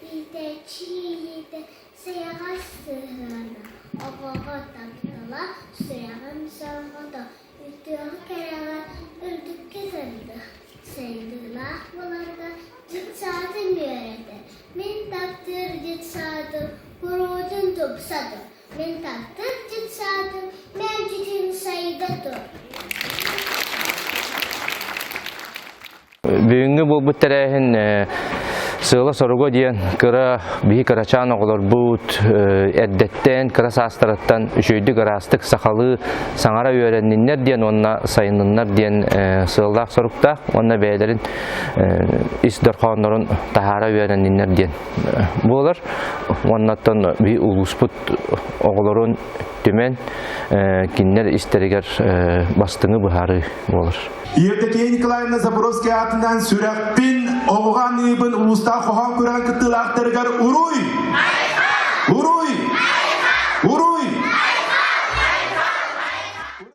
Иитээччи иэйиитэ сайаҕас сыһыана, оҕоҕо таптала, сүрэҕин сорҕото, үтүөҕэ-кэрэҕэ үрдүккэ тардыах, сайдыылаах буоларга детсадын үөрэтэр. Мин таптыыр детсадым куруутун тупса тур, мин таптыыр детсадым мэлдьитин сайда тур. Бүгүҥҥү буолбут тэрээһин сыала-соруга диэн кыра биһи кырачаан оҕолорбут эрдэттэн кыра саастарыттан үчүгэйдик ыраастык сахалыы саҥара үөрэнниннэр диэн уонна сайынныннар диэн сыаллаах соруктаах уонна бэйэлэрин ис дорхооннорун таһаара үөрэнниннэр диэн буолар. Уонна оттон биһи улууспут оҕолорун түмэн кинилэр истэригэр бастыҥы быһаарыы буолар. Евдокия Николаевна Заборовская аатынан сүрэхпин, оҕуҕа аныыбын улуустаах хоһоон күрэҕин кыттыылаахтарыгар уруй! Уруй!